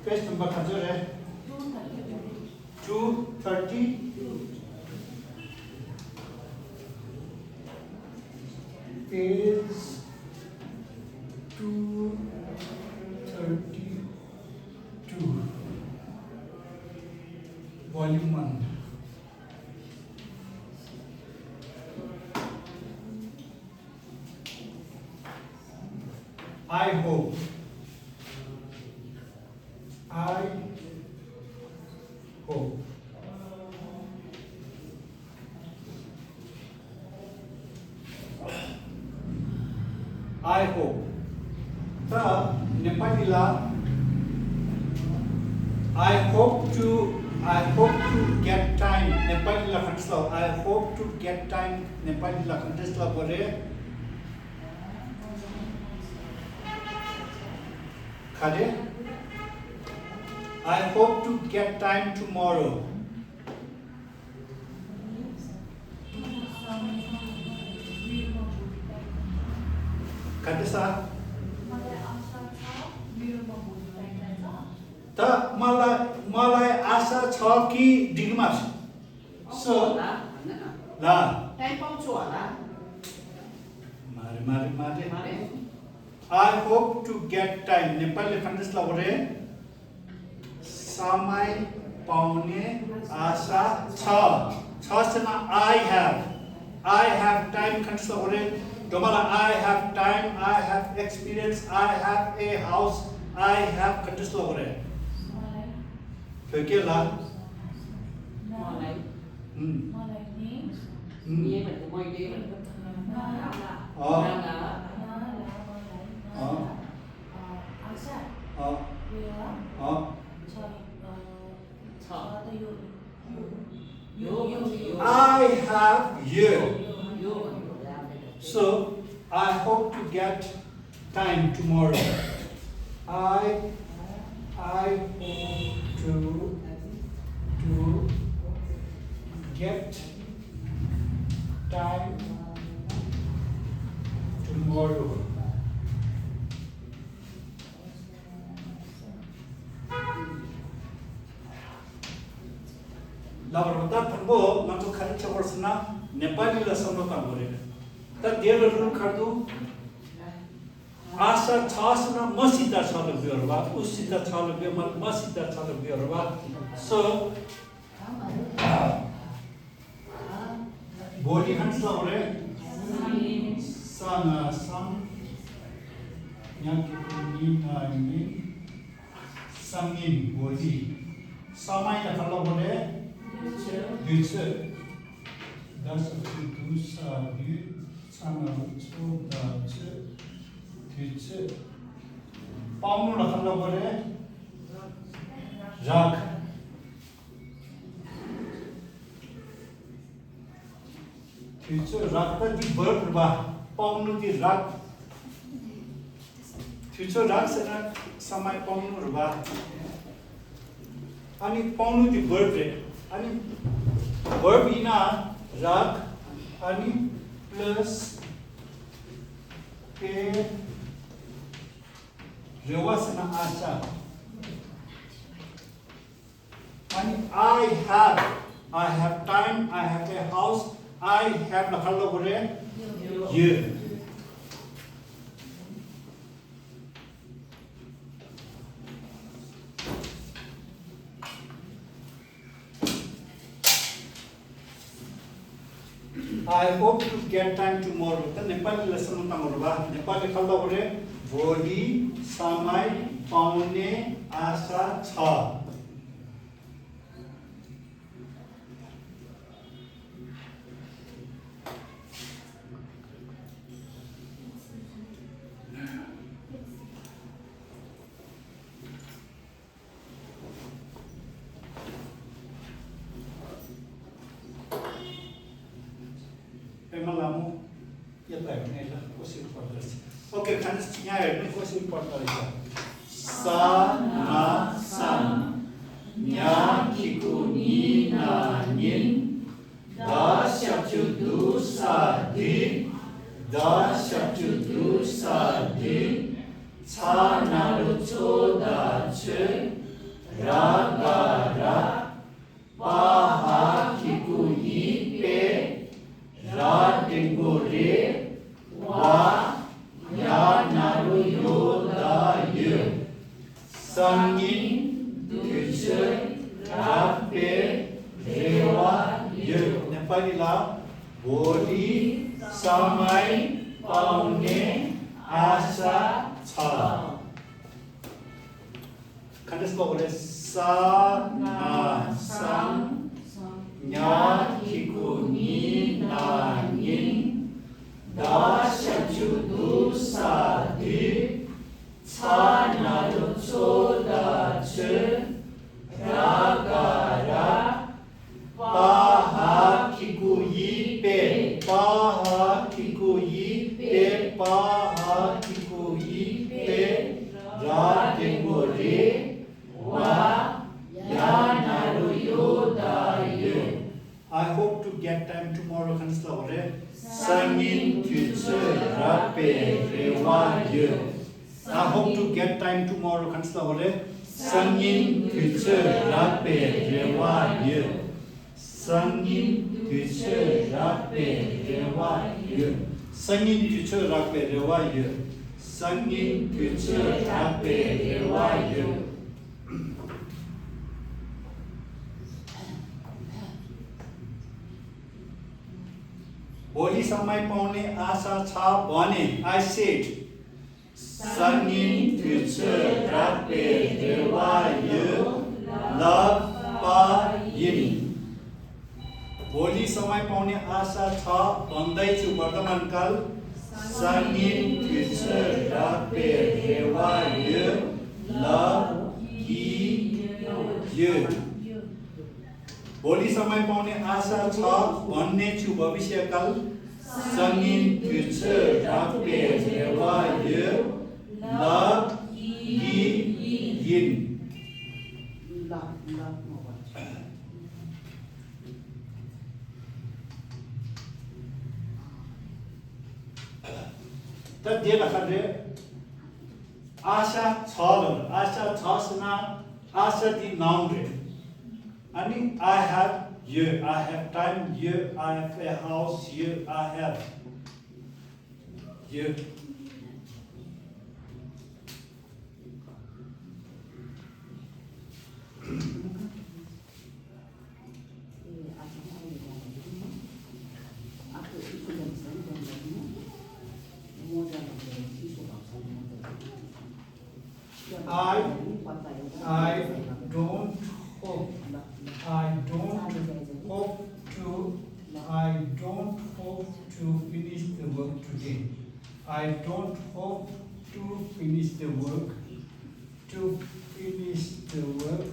Page number खजर है 230 page 232 volume 1 I hope the Nepalila I hope to get time Nepalila khansla I hope to get time Nepalila khansla bore khade I hope to get time tomorrow khade sa त मलाई आशा छ कि डिग्रीमा so ला time पाउँछु होला मारे I hope to get time Nepali context लबरे समय पाउने आशा छ छैन I have time कन्टेक्स्ट लबरे डोमाला I have time I have experience I have a house I have context लबरे के ला मलाई नि भनेको मैले भनेको I have you. So I hope to get time tomorrow. I hope to get time tomorrow. लाबरता थंबो मातो खाली छवर्सना नेपाली लसनो तामरे त देवरु खर्दु आशा छासना मसिता छल बिरवा उसिता छल बि मसिता छल बिरवा सो बोडी हंस लाबरे सान न्याकी नि संगिन बोडी समय त खल्ला बोले Düçe, das Dusa, Sana, Dace, Düçe, Pamula Halabore, Jacques. Düçe, Rakta di Berba, Pamlu di Rak. Düçe, Rak Sana, Samai Pamlu Rba. Ani Pamlu di Berbe. अनि verb ina राग अनि प्लस के रेवासना आशा अनि I have time I have a house I have the hello bore you I hope to get time tomorrow. The Nepali lesson tamorba. Nepali khalda bore भोलि समय पाउने आशा छ। ओके फ्रेंड्स यहाँ हेर्नु कसरी पढ्दा रहेछ सा ना सान न्या किकु नि ना निन दा शब्द दु सा दि दा शब्द दु सा दि छा नारु चो दा छ ra ga ra pa ha ki ku yi pe ra tingu re wa ya na ru yo da yu sangin tuche ra pe re wa yu Nepali ला भोलि समय पाउने आशा छ खण्डस्थ बोले सा ना सं nya kiku ni na nin da shachu du sa di cha na lu cho da che ra ga ra pa ha kiku yi pe pa ha kiku yi pe pa ha kiku yi pe ra tengo re wa ya na ru yo da yu I hope to get time tomorrow kansta hore sangin tuche rape rewa yu I hope to get time tomorrow kansta hore sangin tuche rape rewa yu sangin tuche rape rewa yu sangin tuche rape rewa yu sangin tuche rape rewa yu भोलि समय पाउने आशा छ भने I said sangin tuche rape rewa yu love pa yin भोलि समय पाउने आशा छ भन्दैछु वर्तमान काल sangin tuche rape rewa yu love yu भोलि समय पाउने आशा छ भन्ने छु भविष्यकाल sangin tuche rape rewa yu love yin त दिएला खरे आशा छ आशा छ सना आशा दि नाउन रे अनि I have here, I have time here, I have a house here, I have here. I don't hope to finish the work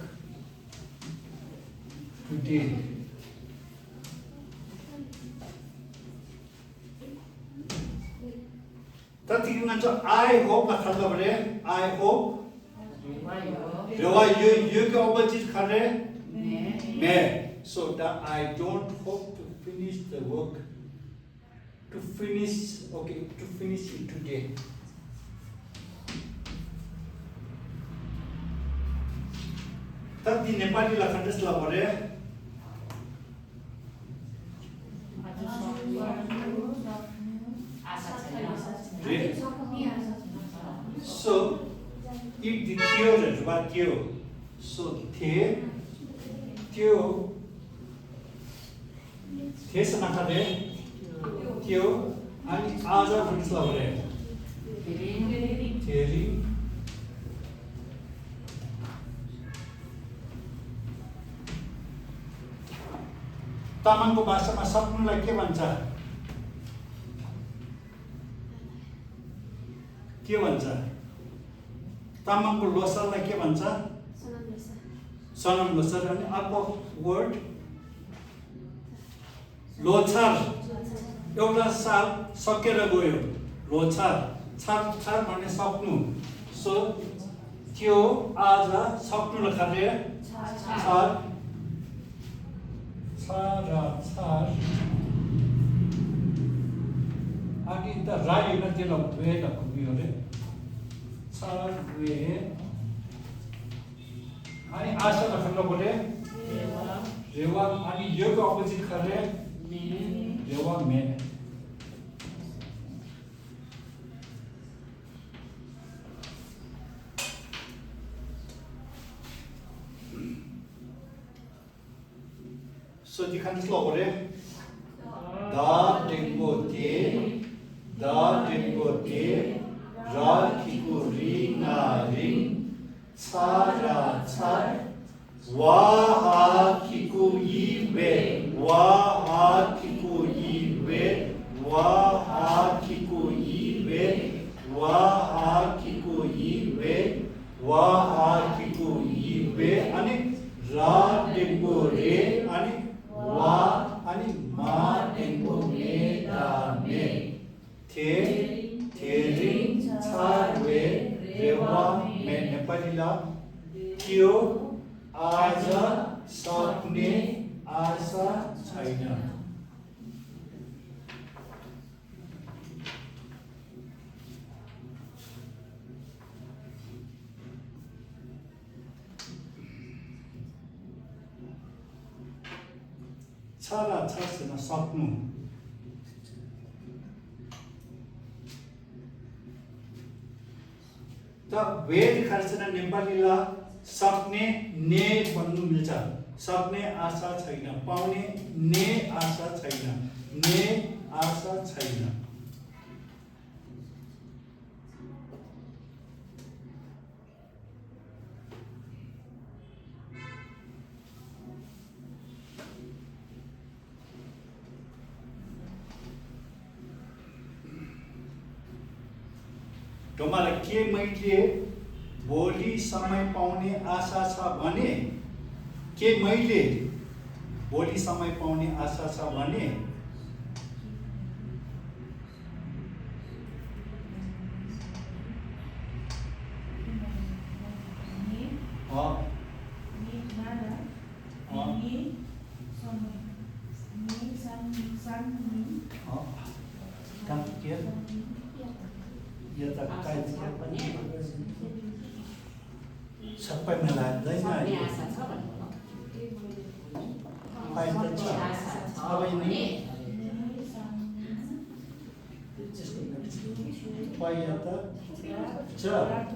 today. Tatingnan so I hope na khanda bare I hope rewa you ke opposite khare me so that I don't hope to finish the work to finish it today. Tadi Nepali la kandes la bore. So if the theory what you so the sanakade त्यो अनि आज भन्नुस् ल भने theory तामाङको भाषामा सपनालाई के भन्छ तामाङको लोसारलाई के भन्छ सनम लोसार अनि अर्को वर्ड लोछार एउटा साल सकेर गयो लोछार छार भन्ने सक्नु सो त्यो आज सक्नु र कार्य छार अनि त राई न त्यसलाई दुए त कुबियो रे छार दुए अनि आशा खण्ड बोले रेवा अनि यो को अपोजिट खले रेवा मेन So you can slow over da dingo te ra kiku ri na ring cha ra cha wa ha kiku yi we wa ha kiku yi we wa ha kiku yi we wa ha kiku yi we wa ha kiku yi we ani ra dingo re ani वा अनि मा Tengo मे दा मे थे थेरिङ छावे रेवा मे नेपालीला थियो आज सक्ने आशा छैन छाला छासेन सक्नु त वेद खर्चना नेपालीला सक्ने ने भन्नु मिल्छ सक्ने आशा छैन पाउने ने आशा छैन ने आशा छैन तुम्हारा के मैले भोलि समय पाउने आशा छ भने के मैले भोलि समय पाउने आशा छ भने सबै मिलाउँदैन सक्ने आशा छ भन्नु सबै नै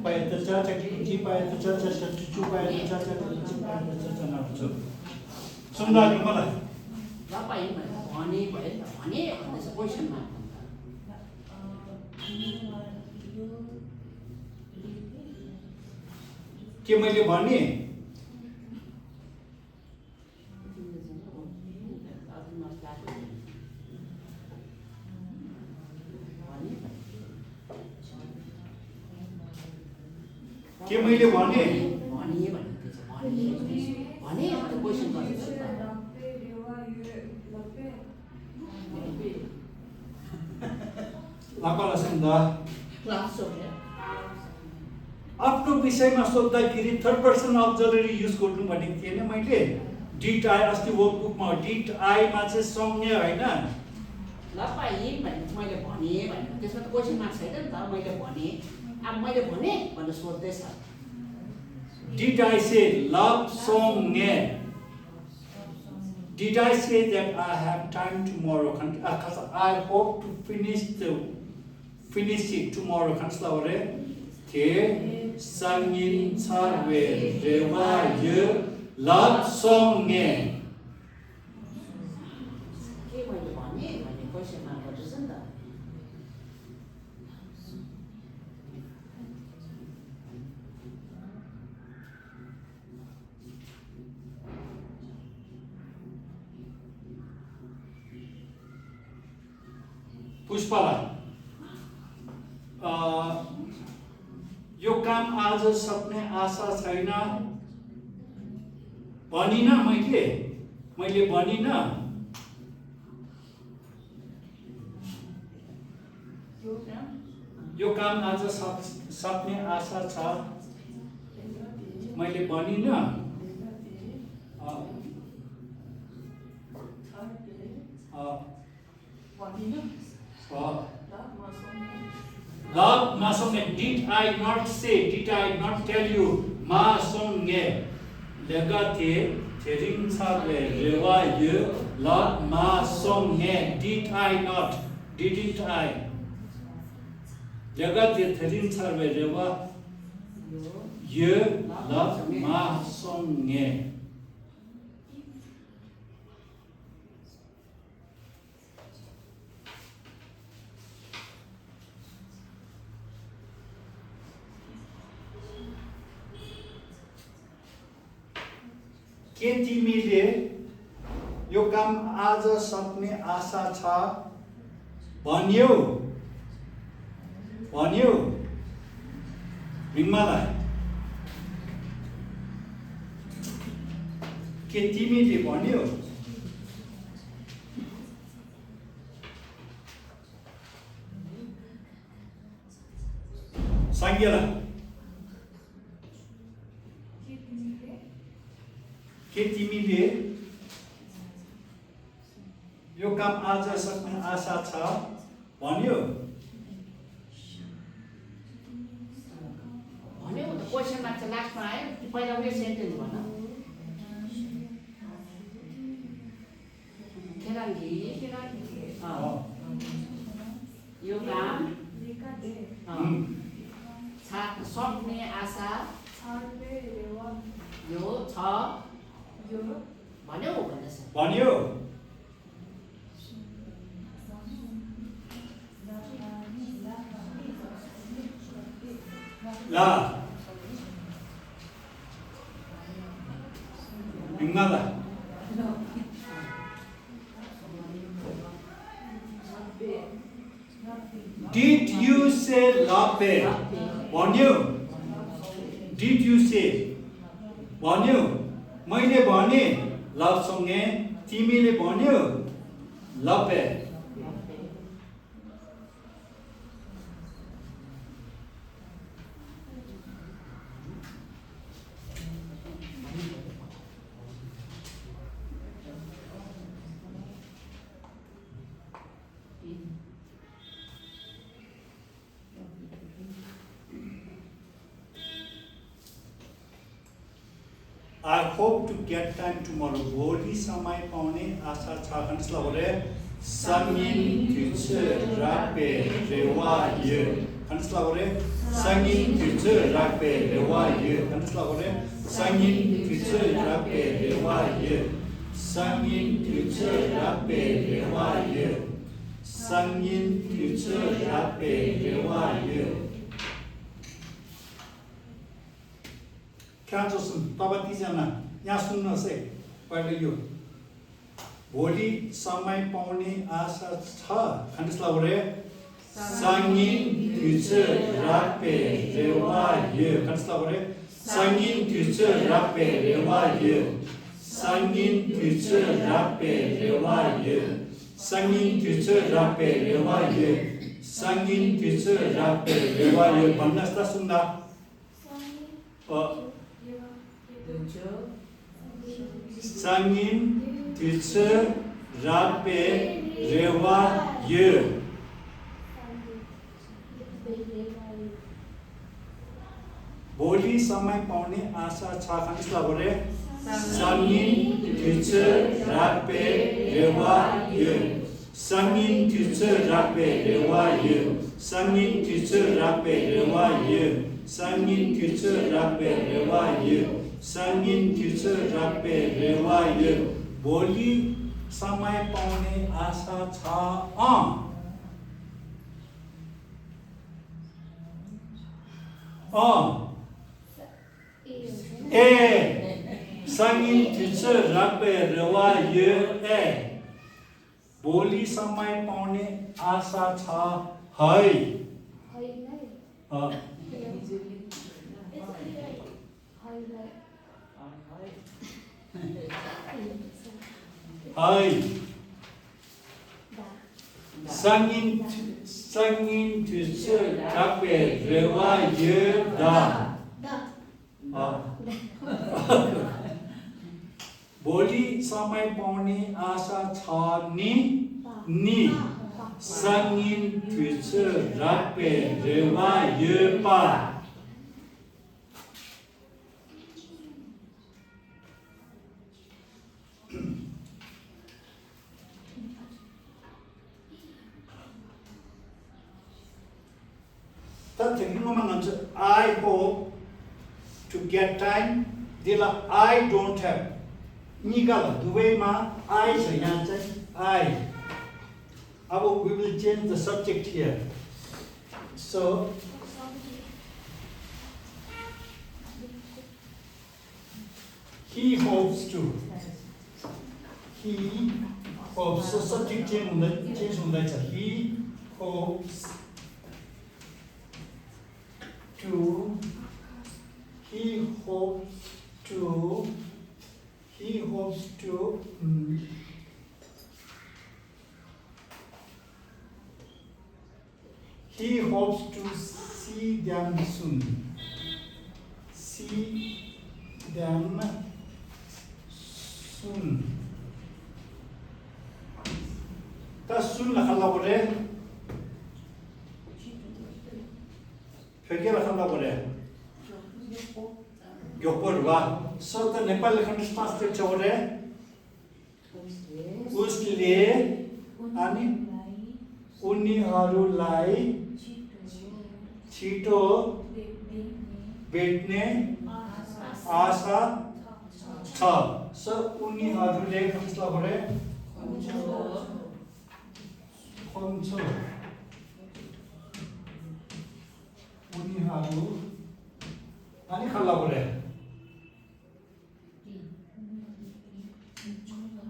पायत छ चकी पायत छ चुचु पायत छ पायत छ सुन्दा मलाई र पाइ भने भयो भने भन्दैछ क्वेशनमा के मैले भने के मैले भने भने क्वेशन गर्दैछ लापला सुन्दा क्लास हो आफ्नो विषयमा सोध्दाखेरि थर्ड पर्सन अब्जर्भरी युज गर्नु भनेको थिएन मैले डिड आई अस्ति वर्कबुकमा डिड आईमा चाहिँ संज्ञा होइन ल पाइ मैले भने भन्नु त्यसमा त क्वेशन मार्क छैन नि त मैले भने अब मैले भने भनेर सोध्दैछ डिड आई से लभ संज्ञा did I say that I have time tomorrow I hope to finish it tomorrow kansla ore the sangin charwe rewa ye love song ne के मैले भने क्वेशन मार्क गर्दैछ नि त पुष्पला यो काम आज सक्ने आशा छैन भनिन मैले भनिन यो काम आज सक्ने आशा छ मैले भनिन Love masonge, did I not say, did I not tell you, masonge, 내가 대린 사회 레와유 랍마 송해 did I not didn't I 내가 대린 사회 레와 유 랍마 송해 के तिमीले यो काम आज सक्ने आशा छ भन्यो रिङ्मालाई के तिमीले भन्यो साङ्गेला के तिमीले यो काम आज सक्ने आशा छ भन्यो क्वेसन मार्क चाहिँ लास्टमा आयो पहिला उयो सेन्टेन्स भन यो काम सक्ने आशा यो छ भन्यो भन्यो ला रिङ्माला Did you say lape? भन्यो Did you say? भन्यो मैले भने लभसँगै तिमीले भन्यो लपे I hope to get time tomorrow. भोलि समय पाउने आशा छ भन्नुस् ल सङ्गिन फ्युचर रापे रेवा यो भन्नुस् ल सङ्गिन फ्युचर रापे रेवा यो भन्नुस् ल सङ्गिन फ्युचर रापे रेवा यो सङ्गिन फ्युचर रापे रेवा यो सङ्गिन फ्युचर रापे रेवा यो क्या जोसुन तपाईं तीजना यहाँ सुन्नुहोस् है पहिले यो भोलि समय पाउने आशा छ भन्नुस् ल सङ्गिन फ्युचर रापे रेवा यो भन्नुस् ल सङ्गिन फ्युचर रापे रेवा यो सङ्गिन फ्युचर रापे रेवा यो सङ्गिन फ्युचर रापे रेवा यो सङ्गिन फ्युचर रापे रेवा यो भन्नुहोस् त सुन्दा सङ्गिन फ्युचर रापे रेवा यो भोलि समय पाउने आशा छ भन्नुस् ल सङ्गिन फ्युचर रापे रेवा यो सङ्गिन फ्युचर रापे रेवा यो सङ्गिन फ्युचर रापे रेवा यो सङ्गिन फ्युचर रापे रेवा यो सङ्गिन फ्युचर रापे रेवा यो भोलि समय पाउने आशा छ ए सङ्गिन फ्युचर रापे रेवा यो ए भोलि समय पाउने आशा छ है सङ्गिन फ्युचर रापे रेवा यो भोलि समय पाउने आशा छ नि सङ्गिन फ्युचर रापे रेवा यो Duma Nansa, I hope to get time. Dila, I don't have. Nigala, Duwe ma, I say, I. We will change the subject here. So, he hopes to. He hopes. So subject change he hopes to. He hopes to. He hopes to. He hopes to see them soon. See them soon. Ta soon la khala bore. Phege la khala bore. Gyopor wa. So the Nepal lekhan translate chore. Usle ani उनीहरूलाई छिटो भेट्ने आशा छ so उनीहरूले कसला गरे खोज्छ उनीहरू अनि खल्ला गरे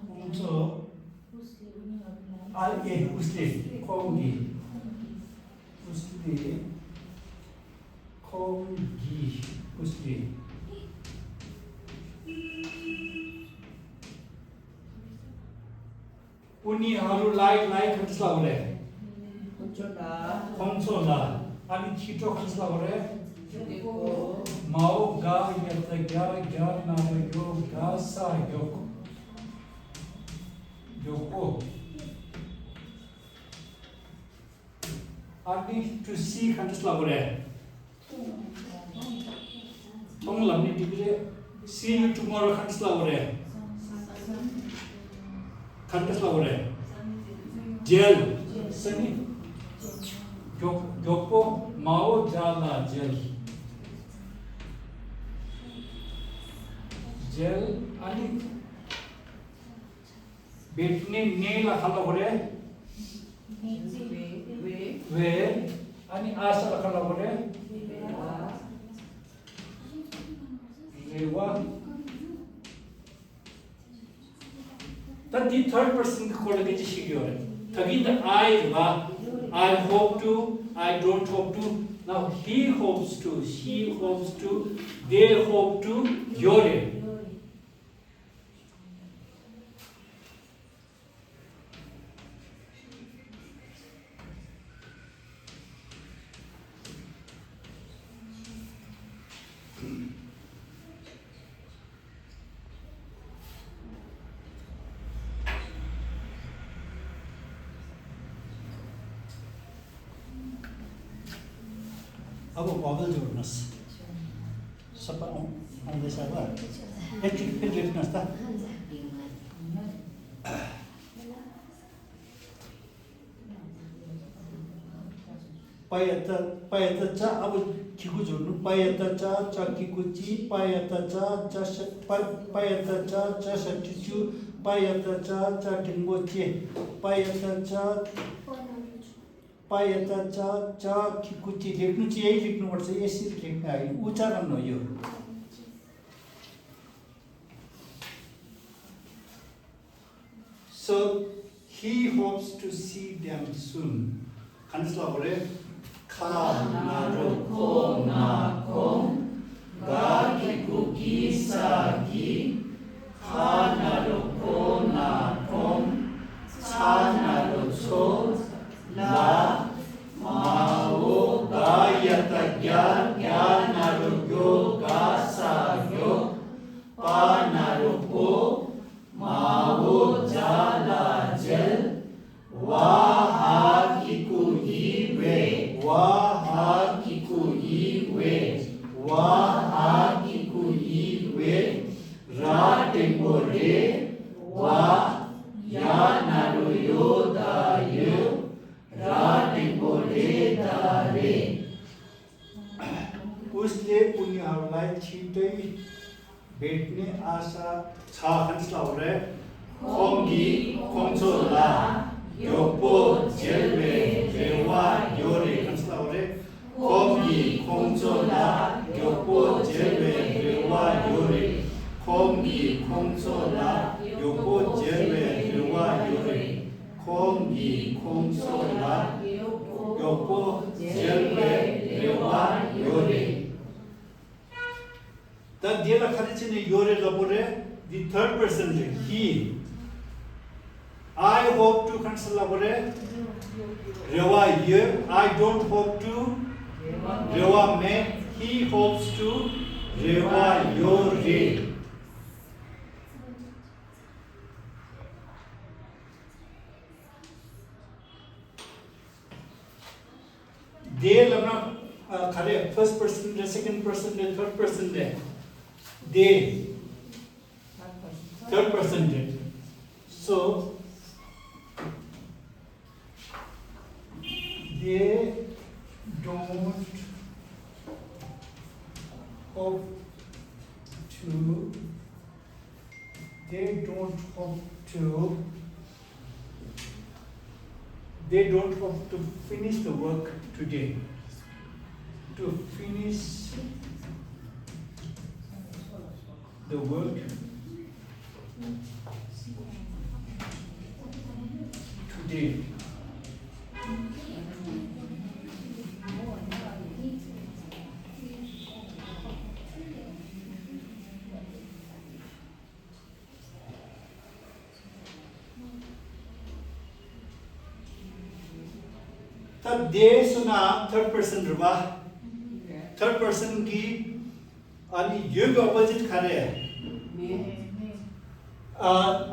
खोज्छ आले उसले खोगी उसले उनीहरूलाई कसला गरे खोज्छला अनि छिटो कसला गरे माउ गा यता गा गा नाम यो गा सा योको Arni to see kantasla gore. Tong lamni digre see you tomorrow kantasla gore. Kantasla gore. Jail sani. Yopo mao jala jail. Jail ani betne ne la khala gore. Way आणि आशा रखला बोले रेवा तर दी थर्ड पर्सन कोड के शिक्यो है तगी the I वा I hope to I don't hope to now he hopes to she hopes to they hope to yore अब bubble जोड्नुस् सबै आउँदैछ अब एकचोटि फेरि लेख्नुहोस् त पायत च अब खिकु जोड्नु पायत च चकिकु ची पायत च पायत च चसटिचु पायत च चटिङ्गो चे पायत च पायता च खिकुची लेख्नु चाहिँ यही लेख्नुपर्छ यसरी लेख्न होइन उच्चारण हो यो So he hopes to see them soon. Kanasla bore kha naro ko na kom ga ki kuki sa ki kha naro ko na kom cha naro cho la mao gayata gya naro yo ga sa yo pa naro ko mao jala jel wa ha kiku iwe wa ha kiku iwe wa ha kiku iwe ra tembore wa ya naro yo da yo ra tembore da re उसले उनीहरूलाई छिटै भेट्ने आशा छ भन्सलाउरे खोङ्गी खोङ्सोला योपो जेलवे रेवा योरे भन्सलाउरे खोङ्गी खोङ्सोला योपो जेलवे रेवा योरे खोङ्गी खोङ्सोला योपो जेलवे रेवा योरे खोङ्गी खोङ्सोला योपो जेलवे रेवा योरे. That dia la khari chine yore labore the third person he. I hope to cancel labore rewa ye. I don't hope to rewa me. He hopes to rewa yore. They labna khare first person the second person the third person there. They third person did. So they don't hope to finish the work today. To finish the work today. तब they सुना third person रुबा third person की अनि यो opposite खरे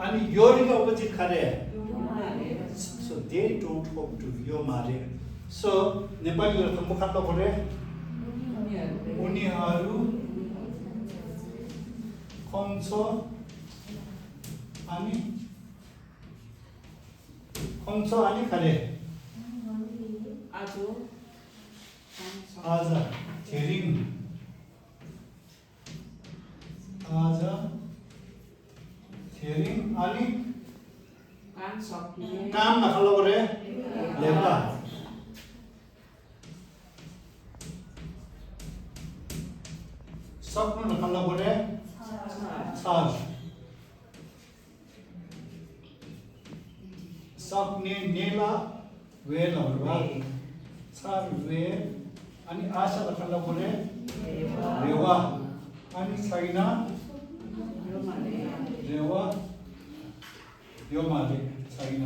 अनि यो opposite Khare so they don't hope to यो मारे so Nepali अर्थ मुखत परे उनीहरु खोंसो अनि खरे आज थेरिङ अनि काम नखालो गरे लेबा सक्नु नखालो गरे छाज सक्ने नेला वेलहरुवा छार वे अनि आशा नखालो गरे रेवा अनि छैन रेवा यो माले छैन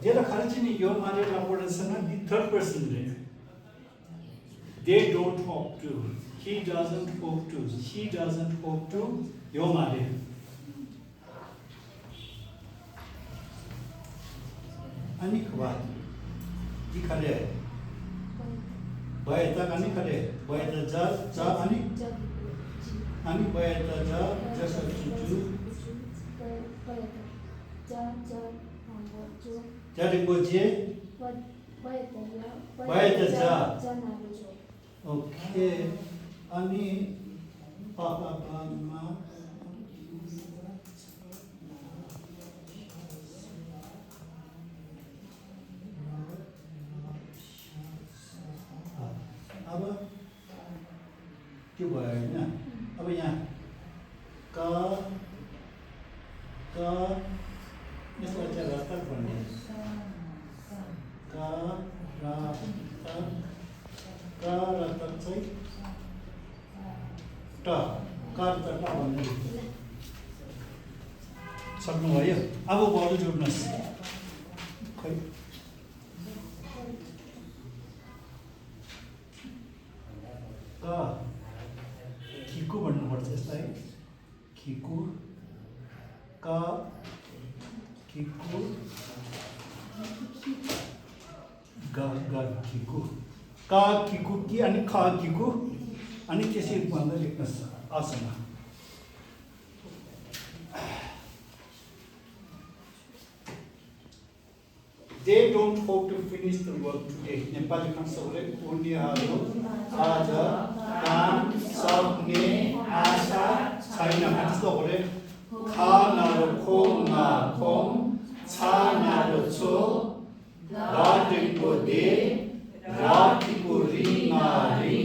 जेला खर्चिने यो माले लापडसँग the third person they don't hope to he doesn't hope to she doesn't hope to यो माले अनि खबर दिखले बायता अनि खले बायता जा अनि बायता जस जुजु jadi boje बायता जा ओके अनि पापा मामा अब के भयो हैन अब यहाँ क यसको चाहिँ रस्ता भन्ने क र चाहिँ ट भन्ने सक्नुभयो अब बरु जोड्नुहोस् खै खिकु भन्नुपर्छ यसलाई खिकु खिकु खिकु खिकु कि अनि खिकु अनि त्यसरी भन्दा लेख्नुहोस् आसना they don't hope to finish the work today. Nepali खासले उनीहरू आज काम सक्ने आशा छैन त्यस्तो गरे खानारो खोमा खोम छानारो छो गाडेको दे रातिको रिमारी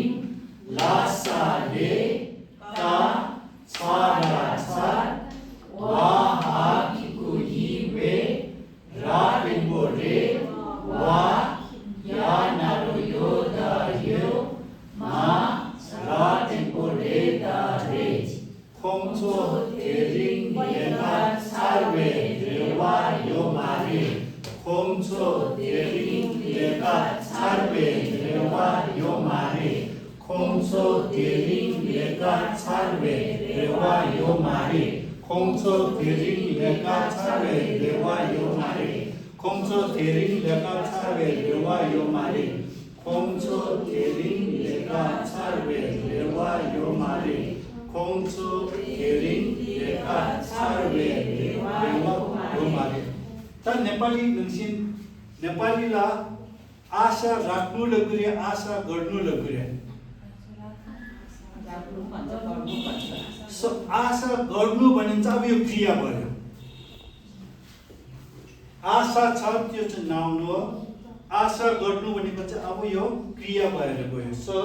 लासाले का छारा छार वाहाकीको हिवे रातिको रे वा यानारो योदा यो मा रातिको रे दारे खोमचो तेरिङ येगा सार्वे रेवा यो मारे खोमचो तेरिङ येगा सार्वे रेवा यो मारे खोमचो तेरिङ येगा सार्वे रेवा यो मारे खोमचो तेरिङ येगा सार्वे रेवा यो मारे खोमचो तेरिङ येगा सार्वे रेवा यो मारे खोमचो तेरिङ येगा सार्वे रेवा यो मारे खोमचो तेरिङ येगा सार्वे रेवा यो मारे त नेपाली नसिन नेपालीला आशा राख्नु लग्रे आशा गर्नु लग्रे सो आशा गर्नु भनिन्छ अब यो क्रिया भयो आशा छ त्यो चाहिँ नाउन हो आशा गर्नु भनेको चाहिँ अब यो क्रिया भएर गयो सो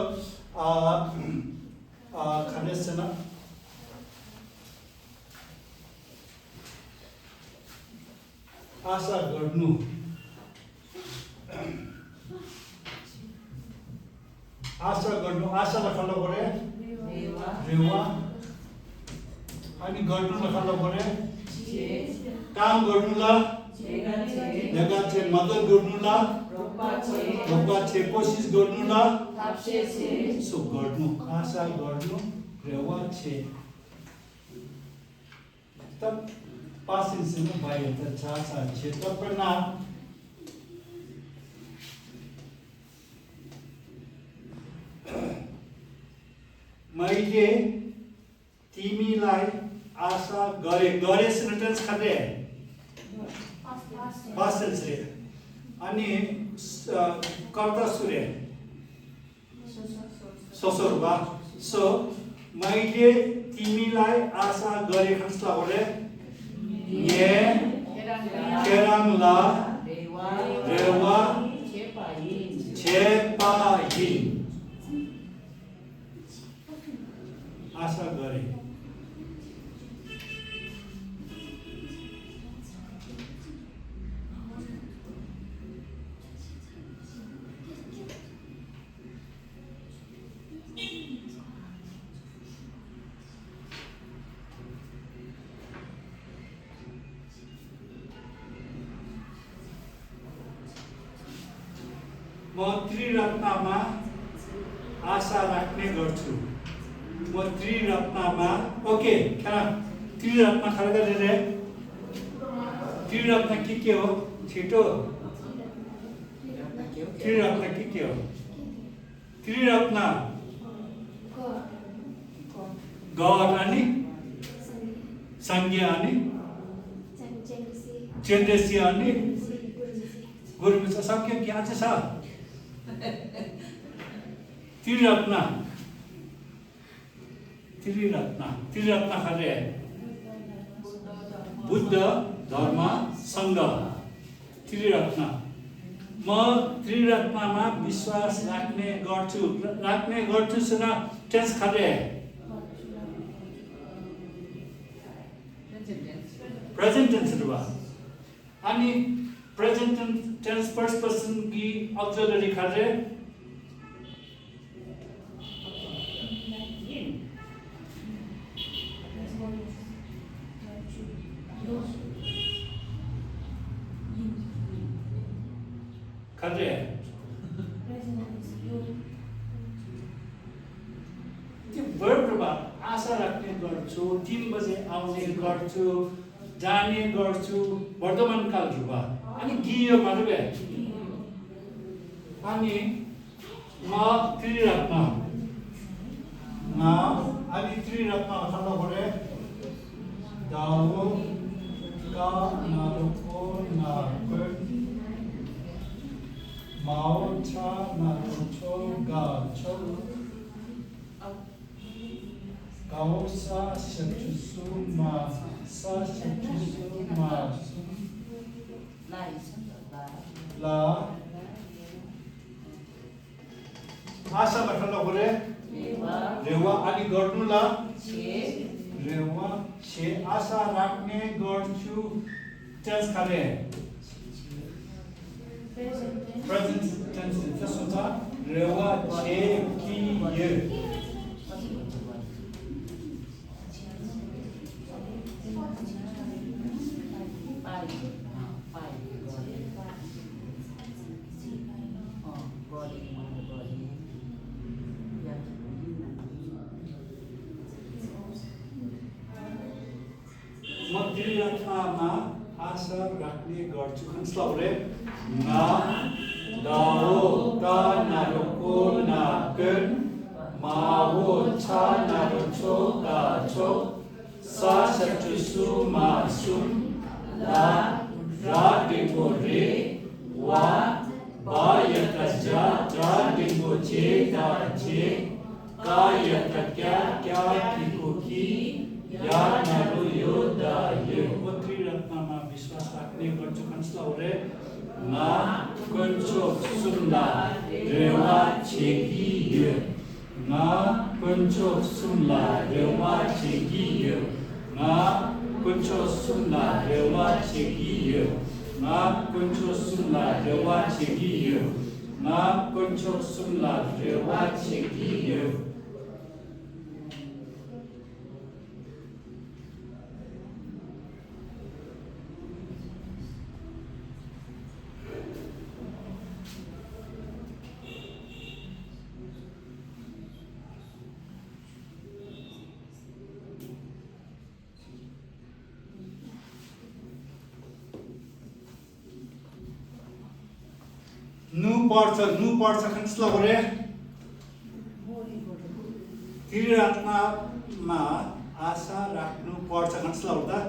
खानेसन आशा गर्नु आशा लेख्नु पर्यो रेवा अनि गर्नु लेख्नु पर्यो काम गर्नुला नेगाचे मदत गर्नुला रोपा छे कोशिश गर्नुला सो गर्नु आशा गर्नु रेवा छे तब पासिङ भयो त छाछा छे तपना मैले तिमीलाई आशा गरे सेन्टेन्स खाले पास्ट टेन्स रे अनि कर्ता सुरे ससुर बा सो मैले तिमीलाई आशा गरे खस्ला गरे ये केराङला रेवा छेपाइन आशा गरे म त्रिरत्नमा आशा राख्ने गर्छु म त्रिरत्नमा ओके त्रिरत्न खर्क रे त्रिरत्न के हो छिटो त्रिरत्न के हो त्रिरत्न गड अनि संज्ञा अनि चेन्देसी अनि गुरुमित सक्यो के आज छ त्रिरत्न खरे बुद्ध धर्म संघ त्रिरत्न म त्रिरत्नमा विश्वास राख्ने गर्छु सुन टेन्स खरे प्रेजेन्ट टेन्स रुवा अनि प्रेजेन्ट टेन्स फर्स्ट पर्सन की ऑक्सिलरी खरे खरे त्यो वर्ब आशा राख्ने गर्छु 3 बजे आउने गर्छु जाने गर्छु वर्तमान काल रुवा अनि गियो मारुबे अनि म त्रिरत्न अनि त्रिरत्न खल्ला गरे दाउ का नारुको नारुको 마오 차 나로 초가 초 가오사 셔추수 마사 셔추수 마수 라 있습니다. 라 आशालाई खल्ला गरे रेवा अनि गर्नु ला रेवा छे आशा राख्ने गर्छु टेन्स खाले प्रेजेन्ट टेन्स त्यसो छ रेवा छे कि ये म तिमीमा आशा राख्ने गर्छु खन्सला रे ना दाओ ता नारोको नाकन मावो छा नारो छो का छो सा सचुसु मासुम ला रा डिगो रे वा बा यतजा जा डिगो चे दा चे का यत क्या क्या किको की या नारो योदा ये पुत्री रत्नमा विश्वास राख्ने गर्छु खन्सला रे ना कुन्छो सुन्दा रेवा छेकी ये ना कुन्छो सुन्दा रेवा छेकी ये ना कुन्छो सुन्दा रेवा छेकी ये ना कुन्छो सुन्दा रेवा छेकी ये ना कुन्छो सुन्दा रेवा छेकी ये नु पर्छ खन्सला गरे तिरात्मामा आशा राख्नु पर्छ खन्सला हुँदा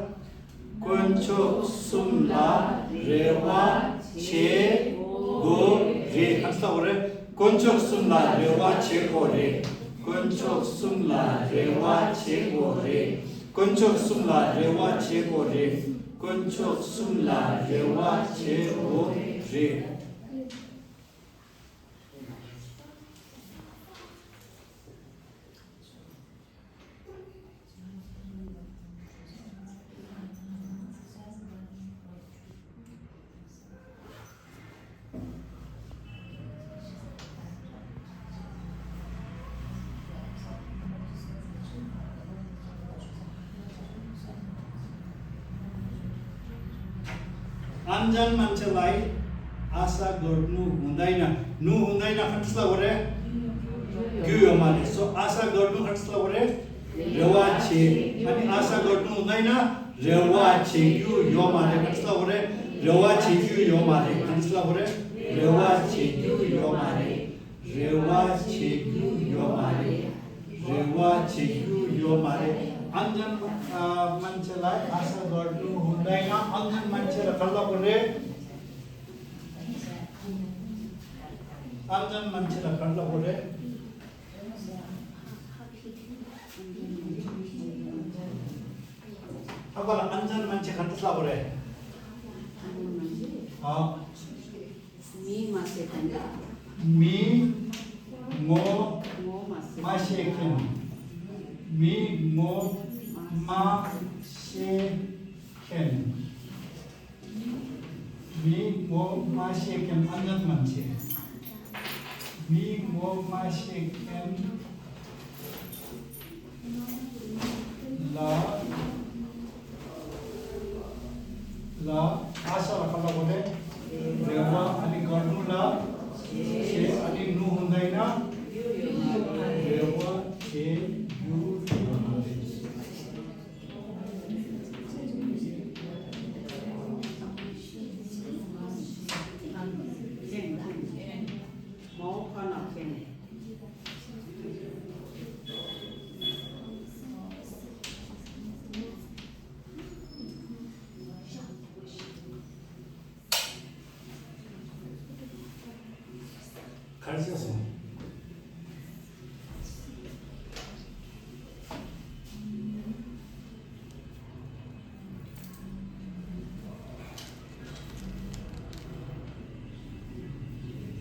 कोन्छो सुन्ला रेवा छे गो रे खन्सला गरे कोन्छो सुन्ला रेवा छे गो रे कोन्छो सुन्ला रेवा छे गो रे कोन्छो सुन्ला रेवा छे गो रे कोन्छो सुन्ला रेवा छे गो रे अनजान मान्छेलाई आशा गर्नु हुँदैन नु हुँदैन खन्सला गरे क्यु माने सो आशा गर्नु खन्सला गरे रेवा छे अनि आशा गर्नु हुँदैन रेवा छे क्यु यो माने खन्सला गरे रेवा छे क्यु यो माने खन्सला गरे रेवा छे क्यु यो माने रेवा छे क्यु यो माने रेवा छे क्यु यो माने अनजान मान्छेलाई आशा गर्नु हुँदैन अनजान मान्छेलाई खल्ला गरे अनजान मान्छेलाई खल्ला गरे अब अनजान मान्छे खल्ला गरे मी मो मासेकेन मी मो मासेकेन मी मो मासेकेन अनजान मान्छे मी मो मासेकेन ला आशा खल्ला गरे रेवा अनि गर्नु ला छे अनि नु हुँदैन रेवा छे you 가르쳐서.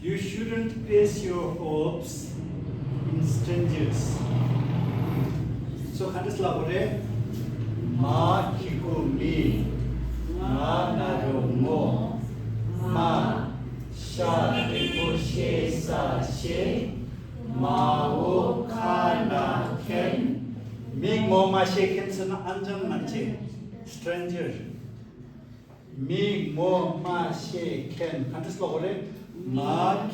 You shouldn't place your hopes in strangers. So hadislah boleh ma kikumi ma narumo ma sha ekoshe sa she ma o kana ken ming mo ma she ken sana anjang manche stranger ming mo ma she ken hadislah boleh ma